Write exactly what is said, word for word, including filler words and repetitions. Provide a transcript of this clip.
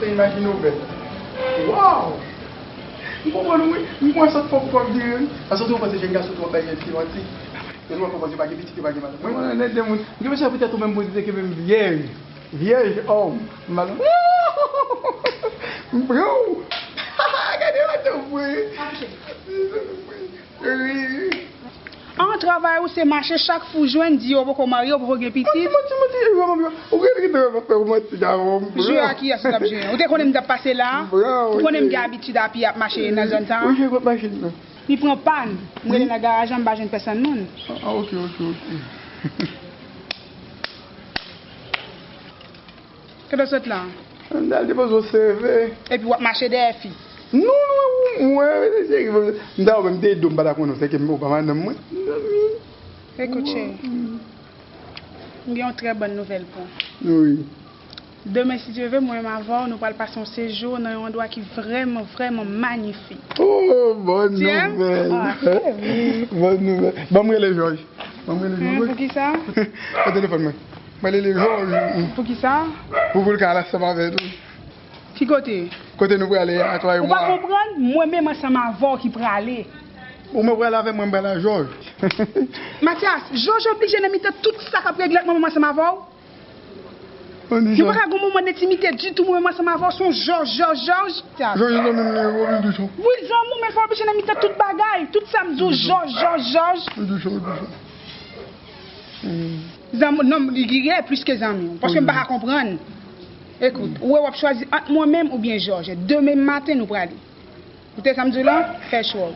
Imajine w bèl. Waw! M konprann ou wi. M wè sa fòk fòk vire wi. Sa soti w panse jèn gason tou ap bay jèn fi manti. Yo nou ap panse pa gen pitit yo pa gen madanm. Mwen mwen nèt de moun. M gen mesye poutèt ou menm pou di te kenbe m vyèj. Vyèj òm. M al. M pran w. Gade madanm mwen. Wi. An, travay ou se mache chak fwa w jwenn, di yo poko marye, yo poko gen pitit. Manti, manti, manti, e manti, ou gen ki te fè ou manti avè m. Jwe a kiyès ou t ap jwe? Ou te konnen m t ap pase la? Ou konnen m gen abitid apiye ap mache nan zòn sa a? Ou jwe kont machin nan. Li pran pàn. M rele nan garaj la, m pa jwenn pèsonn moun. Ah, ok, ok, ok. Kote w sot la? M t al depoze yon seve. Epi w ap mache dèyè fi? Non, non, ou mwen, mesye cheri. M ta wè m te ede w, m pa ta konnen w, se ke ou pa madanm mwen. Ekout, cheri. M gen yon trè bòn nouvèl pou ou. Wi. Demen, si Dye ve, mwen menm avè w, nou pral pase yon sejou nan yon andwa ki vrèman, vrèman manyifik. Oh, bòn nouvèl. Bòn nouvèl. Ban m rele Jòj. Ban m rele Jòj. Poukisa? Pran telefòn mwen. Mwen rele Jòj. Poukisa? Pou pou l ka al ansanm avè nou. Ki kote? Kote nou prale a, twa e mwa. Ou pa konprann? Mwen menm ansanm avè w ki prale. Ou mwen prale avè mwen, m prale a Jòj. Matyas, Jòj oblije nan mitan tout sa k ap regle ant mwen menm ansanm avè w? Yo pa ka gen yon moman entimite ditou mwen menm ansanm avè w, se yon Jòj, Jòj, Jòj. Jòj e zanmi m li ye, wi, li di sa. Wi, zanmi w, men l pa oblije nan mitan tout bagay. Tout sa m di w, Jòj, Jòj, Jòj. Li di sa, li di sa. Zanmi w, non, li ye plis ke zanmi w. Paske m pa ka konprann. Ekout, ou wè w ap chwazi ant mwen menm oubyen Jòj. Demen maten nou prale. Ou tande sa m di w la? Fè chwa w.